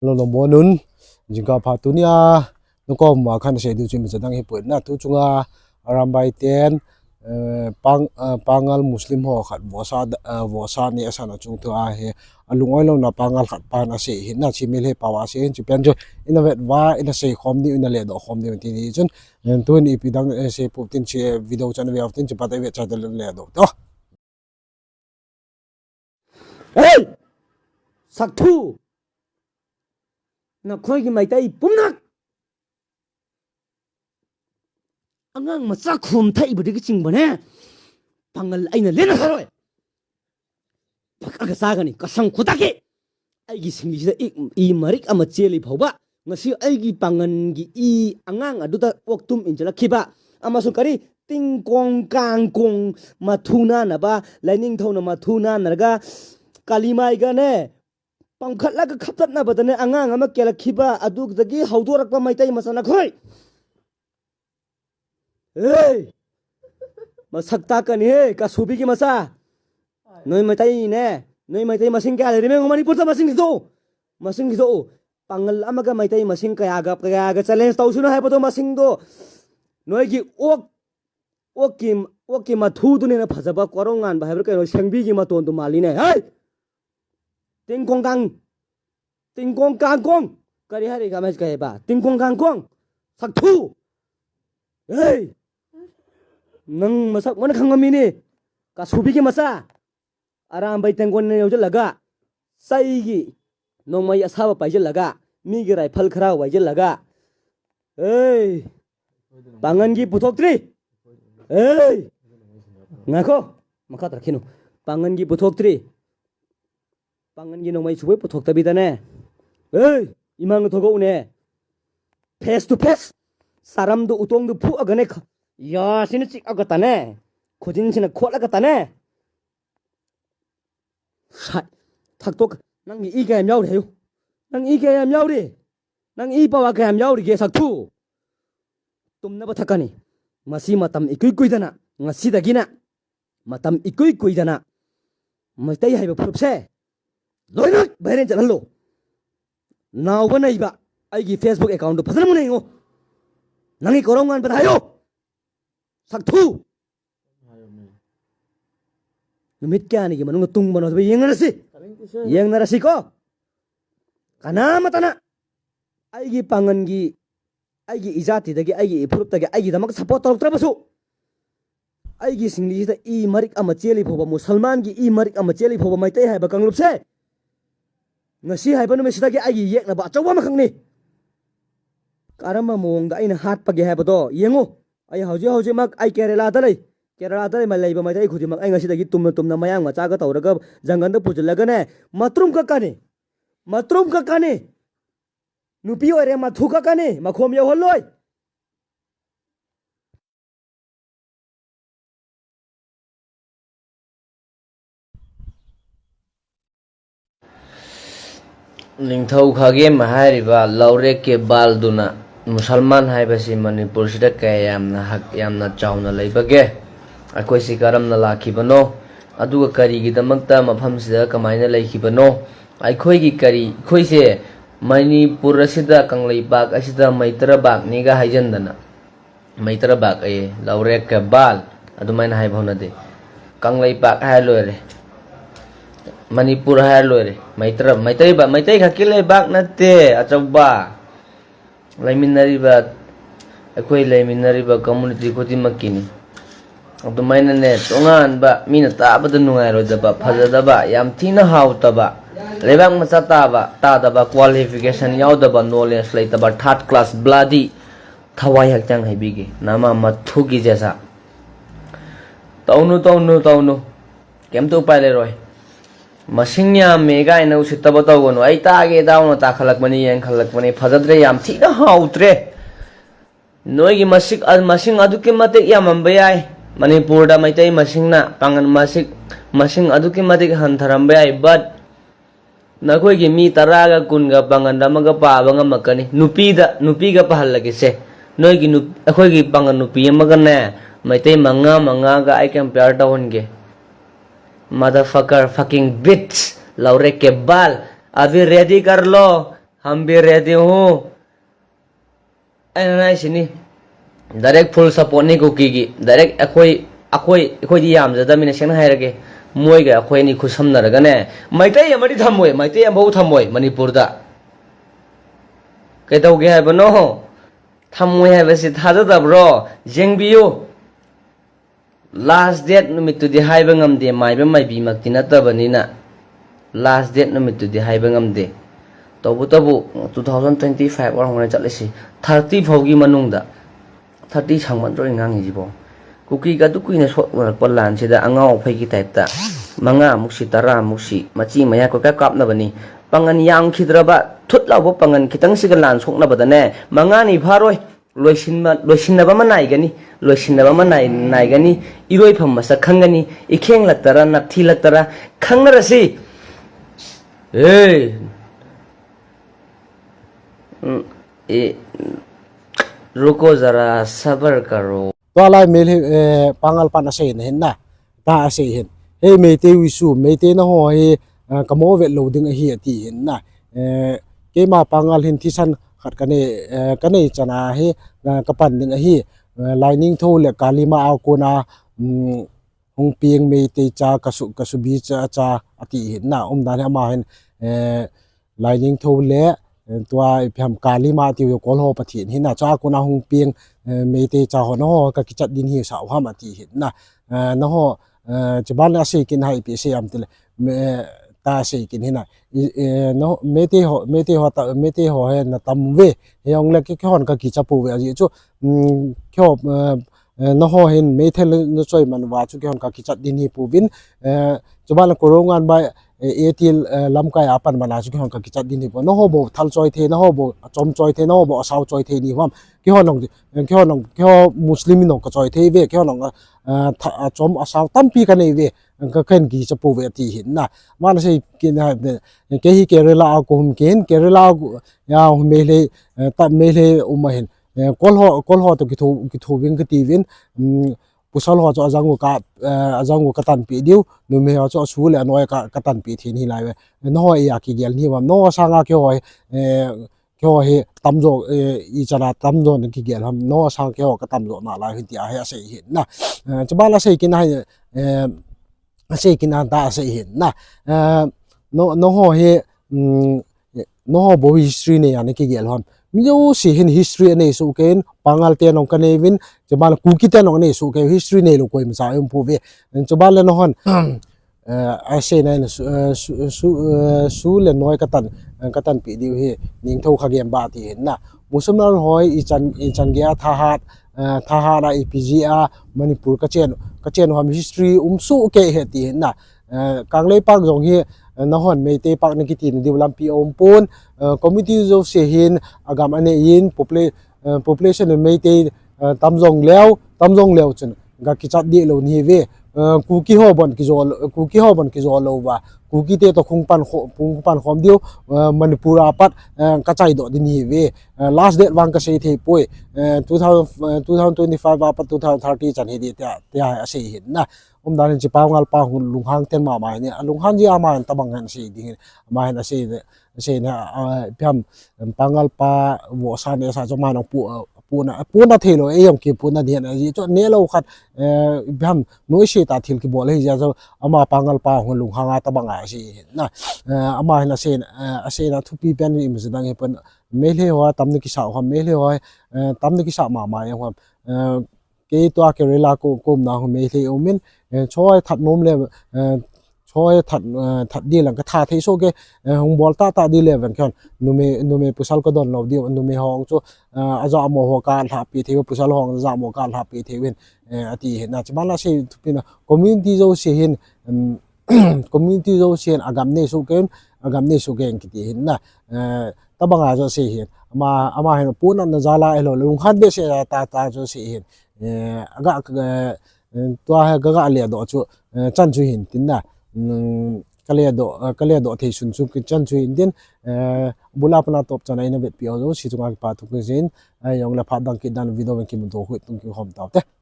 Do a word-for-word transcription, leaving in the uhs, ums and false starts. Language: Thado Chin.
Lolomon un, jingkah pha tunia, nakom ma khan sei diu chu mi chadang hi pui na tu chunga, Arambai ten, eh, Pang-, eh, Pangal Muslim ho khat vosa, eh, vosa ni asan achung thu ahi, alung oi lona Pangal khat pan asei hi na chi mil he pawa sei hin chi pen chu, ina vet va, ina sei khom diu, ina le do khom diu ti ni chun, eh, tun ipi dang, eh, sei pu tin chi, eh, video chan ve tin chi pat ai ve cha le do to. Hey! Sakthu! Nakhoi ki Meitei pumnak! Angang macha khum thei ibu diki ching bane. Pangal aina lena saroi. Pak aga sa gani, kasang khutaki. Aigi singli sida i, i marik ama cheli phauba. Ngasi aigi pangan gi i angang aduta wak tum in chala khiba. Ama su kari tingkong kangkong mathuna na ba, laining thauna mathuna na ga, kalimai ga ne. Pangkhat la ka khaptat na ba ta ne angang ama kela khiba, aduk dagi haudorak ba Meitei masa nakhoi. Hey! Masak ta kani he, kasubi ki masa. Noi Meitei ne, noi Meitei masing kaya le, rimeng Manipur ta masing do. Masing do. Pangal ama ka Meitei masing kaya ga, kaya ga challenge tau suna hai pa do masing do. Noi ki ok, ok ki, ok ki mathu tu ne na phajaba korong ngan ba hai ba ka noi sengbi ki maton tu mali ne. Hey! Tingkong kang. Tingkong kangkong. Kari hari ka mes kai ba. Tingkong kangkong. Sakthu. Hey. Nang masak mana khang mami ni. Kasubi ki masa. Arambai tengkon ne yo laga. Sai gi. Nongmai asaba pai laga. Mi gi rai phal khara wai laga. Hey. Pangan gi puthok tri. Hey. Ngako. Makhat rakhinu. Pangan gi puthok tri. Pangan gi nongmai suboi puthok tabi ta ne. Hey, imang thogo ne. Face to face. Saram du utong du phu aga ne kha. Ya, sini chik aga ta ne. Khojin sina khol aga ta ne. Sai. Thak tok. Nang i kayam yau re yo. Nang i kayam yau re. Nang i pawa kayam yau re ge Sakthu. Tumna ba thakani. Masi matam ikui kui dana. Ngasi dagina. Matam ikui kui dana. Meitei hai ba phurup se. Loinak, bairen jalan lo. Nau ba nai ba. Aigi Facebook account tu phajana mu nei ngo. Nang i korong ngan ba thayo. Sakthu. Numit kaya ni ki manung tung ba no ba yeng na si. Yeng na si ko. Kana matana. Aigi pangan gi Aigi ijati dagi, aigi iphurup dagi, aigi damak support tolok tra basu. Aigi singli sida i marik ama cheli phoba, Musalman gi i marik ama cheli phoba, Meitei hai ba kanglup se. Ngasi hai ba numit sida gi aigi yek na ba, chau ba ma khang ni. Karama mong da aina hat pa gi hai ba do, yengo. Ai hauji hauji mak, ai Kerala da lei. Kerala da lei ma lei ba Meitei khudi mak, ai ngasi dagi tumna tumna mayang ma cha ka tau ra ka, jangan da pu jila ka ne. Matrum ka ka ni. Matrum ka ka ni. Nupi oi re mathu ka ka ni, makhom yau holoi. Ningthou Khagem hairiba Laurek ke bal duna Musalman haibasi Manipur sida kaya yamna hak yamna chauna leibage. ꯑꯩꯈꯣꯏꯁꯤ ꯀꯔꯝꯅ ꯂꯥꯛꯈꯤꯕꯅꯣ? ꯑꯗꯨꯒ ꯀꯔꯤꯒꯤꯗꯃꯛꯇ ꯃꯐꯝꯁꯤꯗ ꯀꯃꯥꯏꯅ ꯂꯩꯈꯤꯕꯅꯣ? ꯑꯩꯈꯣꯏꯒꯤ ꯀꯔꯤ, ꯑꯩꯈꯣꯏꯁꯦ ꯃꯅꯤꯄꯨꯔ ꯑꯁꯤꯗ, ꯀꯪꯂꯩꯄꯥꯛ ꯑꯁꯤꯗ ꯃꯩꯇ꯭ꯔꯕꯥꯛꯅꯤꯒ ꯍꯥꯏꯖꯟꯗꯅ, ꯃꯩꯇ꯭ꯔꯕꯥꯛ ꯑꯌꯦ, ꯂꯧꯔꯦꯛꯀ ꯕꯥꯜ ꯑꯗꯨꯃꯥꯏꯅ ꯍꯥꯏꯕ ꯍꯧꯅꯗꯦ꯫ ꯀꯪꯂꯩꯄꯥꯛ ꯍꯥꯏꯔ ꯂꯣꯏꯔꯦ, ꯃꯅꯤꯄꯨꯔ ꯍꯥꯏꯔ ꯂꯣꯏꯔꯦ꯫ ꯃꯩꯇ꯭ꯔ-, ꯃꯩꯇꯩꯕ-, ꯃꯩꯇꯩ ꯈꯛꯀꯤ ꯂꯩꯕꯥꯛ ꯅꯠꯇꯦ ꯑꯆꯧꯕ꯫ ꯂꯩꯃꯤꯟꯅꯔꯤꯕ, ꯑꯩꯈꯣꯏ ꯂꯩꯃꯤꯟꯅꯔꯤꯕ community ꯈꯨꯗꯤꯡꯃꯛꯀꯤꯅꯤ꯫ ꯑꯗꯨꯃꯥꯏꯅꯅꯦ, ꯇꯣꯉꯥꯟꯕ, ꯃꯤꯅ ꯇꯥꯕꯗ ꯅꯨꯡꯉꯥꯏꯔꯣꯏꯗꯕ, ꯐꯖꯗꯕ, ꯌꯥꯝ ꯊꯤꯅ ꯍꯥꯎꯇꯕ, ꯂꯩꯕꯥꯛ ꯃꯆꯥ ꯇꯥꯕ, ꯇꯥꯗꯕ, qualification ꯌꯥꯎꯗꯕ, knowledge ꯂꯩꯇꯕ, third class bloody, ꯊꯋꯥꯏ ꯍꯛꯆꯥꯡ ꯍꯥꯏꯕꯤꯒꯦ, ꯅꯃꯥ ꯃꯊꯨꯒꯤ ꯖꯦꯁꯥ꯫ ꯇꯧꯅꯨ, ꯇꯧꯅꯨ, ꯇꯧꯅꯨ꯫ ꯀꯩꯝꯇ ꯎꯄꯥꯏ ꯂꯩꯔꯣꯏ꯫ ꯃꯁꯤꯡ ꯌꯥꯝꯃꯦ ꯀꯥꯏꯅ ꯎꯁꯤꯠꯇꯕ ꯇꯧꯒꯅꯨ꯫ ꯑꯩ ꯇꯥꯒꯦ ꯇꯥꯎꯅ ꯇꯥꯈꯠꯂꯛꯄꯅꯤ, ꯌꯦꯡꯈꯠꯂꯛꯄꯅꯤ꯫ ꯐꯖꯗ꯭ꯔꯦ, ꯌꯥꯝ ꯊꯤꯅ ꯍꯥꯎꯇ꯭ꯔꯦ꯫ ꯅꯣꯏꯒꯤ ꯃꯁꯤꯡ, ꯃꯁꯤꯡ ꯑꯗꯨꯛꯀꯤ ꯃꯇꯤꯛ ꯌꯥꯝꯃꯝꯕ ꯌꯥꯏ꯫ ꯃꯅꯤꯄꯨꯔꯗ ꯃꯩꯇꯩ ꯃꯁꯤꯡꯅ, ꯄꯥꯡꯒꯜ ꯃꯁꯤꯡ, ꯃꯁꯤꯡ ꯑꯗꯨꯛꯀꯤ ꯃꯇꯤꯛ ꯍꯟꯊꯔꯝꯕ ꯌꯥꯏ, but ꯅꯈꯣꯏꯒꯤ ꯃꯤ ꯇꯔꯥꯒ, ꯀꯨꯟꯒ, ꯄꯥꯡꯒꯜ ꯑꯃꯒ ꯄꯥꯕ ꯉꯝꯃꯛꯀꯅꯤ꯫ ꯅꯨꯄꯤꯗ, ꯅꯨꯄꯤꯒ ꯄꯥꯍꯜꯂꯒꯦꯁꯦ꯫ ꯅꯣꯏꯒꯤ ꯅꯨꯞ-, ꯑꯩꯈꯣꯏꯒꯤ ꯄꯥꯡꯒꯜ ꯅꯨꯄꯤ ꯑꯃꯒꯅꯦ, ꯃꯩꯇꯩ ꯃꯉꯥ, ꯃꯉꯥꯒ ꯑꯩ compare ꯇꯧꯍꯟꯒꯦ꯫ Motherfucker, fucking bitch, ꯂꯧꯔꯦꯛꯀꯦ ꯕꯥꯜ, ꯑꯕꯤ ready कर लो, Hambire diu. ꯑꯩꯅ ꯍꯥꯏꯁꯤꯅꯤ, direct full support ꯅꯤ ꯀꯨꯀꯤꯒꯤ꯫ Direct ꯑꯩꯈꯣꯏ, ꯑꯩꯈꯣꯏ, ꯑꯩꯈꯣꯏꯗꯤ ꯌꯥꯝꯖꯗꯕꯅꯤꯅ ꯁꯦꯡꯅ ꯍꯥꯏꯔꯒꯦ, ꯃꯣꯏꯒ ꯑꯩꯈꯣꯏ ꯑꯅꯤ ꯈꯨꯠꯁꯝꯅꯔꯒꯅꯦ, ꯃꯩꯇꯩ ꯑꯃꯗꯤ ꯊꯝꯃꯣꯏ, ꯃꯩꯇꯩ ꯑꯃꯐꯥꯎ ꯊꯝꯃꯣꯏ ꯃꯅꯤꯄꯨꯔꯗ꯫ ꯀꯩꯗꯧꯒꯦ ꯍꯥꯏꯕꯅꯣ? ꯊꯝꯃꯣꯏ ꯍꯥꯏꯕꯁꯤ ꯊꯥꯖꯗꯕ꯭ꯔꯣ? ꯌꯦꯡꯕꯤꯌꯨ꯫ Last date ꯅꯨꯃꯤꯠꯇꯨꯗꯤ ꯍꯥꯏꯕ ꯉꯝꯗꯦ, ꯃꯥꯏꯕ ꯃꯥꯏꯕꯤꯃꯛꯇꯤ ꯅꯠꯇꯕꯅꯤꯅ꯫ Last date ꯅꯨꯃꯤꯠꯇꯨꯗꯤ ꯍꯥꯏꯕ ꯉꯝꯗꯦ꯫ ꯇꯧꯕꯇꯕꯨ two thousand twenty five ꯑꯣꯏꯔꯝꯒꯅꯤ ꯆꯠꯂꯤꯁꯤ, thirty ꯐꯥꯎꯒꯤ ꯃꯅꯨꯡꯗ꯫ Thirty ꯁꯥꯡꯃꯟꯗ꯭ꯔꯣ ꯑꯩ ꯉꯥꯡꯉꯤꯁꯤꯕꯣ? ꯀꯨꯀꯤꯒ ꯑꯗꯨ ꯀꯨꯏꯅ ꯁꯣꯛꯅꯔꯛꯄ ꯂꯥꯟꯁꯤꯗ ꯑꯉꯥꯎ ꯑꯐꯩꯒꯤ type ꯇ ꯃꯉꯥꯃꯨꯛꯁꯤ, ꯇꯔꯥꯃꯨꯛꯁꯤ ꯃꯆꯤ ꯃꯌꯥ ꯀꯣꯏꯀꯥꯞ ꯀꯥꯞꯅꯕꯅꯤ꯫ ꯄꯥꯡꯒꯜ ꯌꯥꯝꯈꯤꯗ꯭ꯔꯕ ꯊꯨꯠ ꯂꯥꯎꯕ ꯄꯥꯡꯒꯜ ꯈꯤꯇꯪꯁꯤꯒ ꯂꯥꯟ ꯁꯣꯛꯅꯕꯗꯅꯦ, ꯃꯉꯥꯅꯤ ꯐꯥꯔꯣꯏ꯫ ꯂꯣꯏꯁꯤꯟꯕ, ꯂꯣꯏꯁꯤꯟꯅꯕ ꯑꯃ ꯅꯥꯏꯒꯅꯤ, ꯂꯣꯏꯁꯤꯟꯅꯕ ꯑꯃ ꯅꯥꯏ-, ꯅꯥꯏꯒꯅꯤ꯫ ꯏꯔꯣꯏꯐꯝ ꯃꯁꯛ ꯈꯪꯒꯅꯤ, ꯏꯈꯦꯡꯂꯛꯇꯔꯥ, ꯅꯞꯊꯤꯂꯛꯇꯔꯥ, ꯈꯪꯅꯔꯁꯤ꯫ ꯑꯦ, ꯎꯝ, ꯑꯦ, ꯔꯨꯀꯣ ꯖꯔꯥ, ꯁꯕꯔ ꯀꯔꯣ꯫ Tua lai Meitei, eh, Pangal pan asei na hin na. Ta asei hin. Hei Meitei Wisu, Meitei naho hi, eh, kamo vet lou ding ahi ati hin na. Eh, keima Pangal hin thisan khat kanei, eh, kanei chana hi, eh, kapan ding ahi. Eh, Lainingthou le Kalima a kona, um, hung peng Meitei cha, kasu, kasubi cha, cha ati hin na. Umdan hi ama hin, eh, Lainingthou le, eh, tua ipi ham Kalima tiu Kolho Pathen hin na, chua kona hung peng, eh, Meitei cha ho, naho kakichat din hi sa u ham ati hin na. Eh, naho, eh, chuban le asei kin hai ipi sei am tile, me, ta sei kin hin na. I, eh, naho, Meitei ho, Meitei ho ta, Meitei ho hi na tam ve, hijongle kei, keihon kakicha pou ve aji chu, mm, keiho, eh, Eh, naho hin Meitei le na choi man uva chu keihon kakichat din hi pouvin. Eh, chuban le Korongan bai, eh, eti, eh, lamkai a pan man a chu keihon kakichat din hi pou. Naho bou thal choi thei, naho bou achom choi thei, naho bou asao choi thei ni ham. Keihon nong, eh, keihon nong, keiho Muslim nong kachoi thei ve, keihon nong, eh, tha-, achom asao tampi kanei ve, eh, ka ken kicha pou ve ati hin na. Mana sei kin ha, eh, kei hi Kerala a ko hum kin, Kerala a ko, ya hum Meitei, eh, ta Meitei um ahin. Eh, Kolho, Kolho to kitho, kitho vin kati vin, um, pasal ho chu ajang u ka, eh, ajang u katan pi diu, numei ho chu asu le anoi ka, katan pi thin hi lai ve. Naho a kigel ni vam, naho sanga keiho, eh, keiho hi tamjo, eh, ichana tamjo na kigel ham, naho sang keiho katamjo na lai hin tia hi asei hin na. Eh, chuban asei kin hai, eh, asei kin anta asei hin na. Eh, no, naho hi, um, naho bou history nei a na kigel ham. Mi jouse hin history anei soh kei in, Pangal te nong kanei vin, chuban le Kuki te nong anei soh kei, history nei lou koima cha um pou ve. Chuban le nahon, eh, asei na in su, eh, su, su, eh, su le noi katan, eh, katan pi diu hi, Ningthou Khagemba ti hin na. Musalman ho ichan, ichan gei a thahat, eh, thahat a ipi jeh a Manipur kachen, kachen ham history um soh kei hi ti hin na. Eh, Kangleipak jong hi, eh, nahon Meitei pak na kiti na diu lampi aum pon, eh, community jouse hin agam anei in popula-, eh, population in Meitei, eh, tam jong leu, tam jong leu chun kakichat deh lou ni ve. Eh, Kuki ho bon kijo, Kuki ho bon kijo lou va. Kuki te to khung pan kho-, khung pan khom diu, eh, Manipur a pat, eh, kachai doh ding ni ve. Eh, last date vang kasei thei poi. Eh, two thousand, eh, two thousand twenty-five a pat two thousand thirty chan hi di tia, tia asei hin na. Umdan in chi Pangal pa hung lunghang ten mama hin, alunghang ji ama hin tabang hin sei ding hin, ama hin asei, asei na, ah, ipi ham, Pangal pa vohsa nesa chu ama nong pu, ah, puna, puna thei lou, eijong kipuna ding hin, aji chu ne lou khat, eh, ipi ham, noise tah thil kibol ahi jeh a chu ama Pangal pa hung lunghang a tabang a asei hin na, eh, ama hin asei, eh, asei na thupi pen imacha dang hi pon, Meitei ho a tam na kisa u ham, Meitei ho, eh, tam na kisa mama jong ham, eh, Kei tua Kerala ko, ko umna ho Meitei um in, eh, choi that nom le, eh, choi that, eh, that di lang ka tha thei soh kei, eh, hung bol tah tah di le vang khan, numei, numei pasal ka don lou di, numei ho chu, eh, aja mo ho ka lha pi thei, pasal ho aja mo ka lha pi thei vin, eh, ati hin na, chuban la sei thupi na, community jouse hin, um, community jouse hin agam nei soh kei, agam nei soh kei kiti hin na, eh, tabang a jouse hin, ama, ama hin puna na jala elo, lunghan behseh a ta, ta jouse hin, eh, aga, eh, tua hi ka ga le doh chu, eh, chan chu hin tin na, mm, ka le doh, eh, ka le doh thei sun chu chan chu hin tin, eh, bula pana top chan a ina vetpi ho jouse chunga kipa thu ka jin, eh, jong le phat dang kit dan video vin kimu doh hui tung kikhom tau te.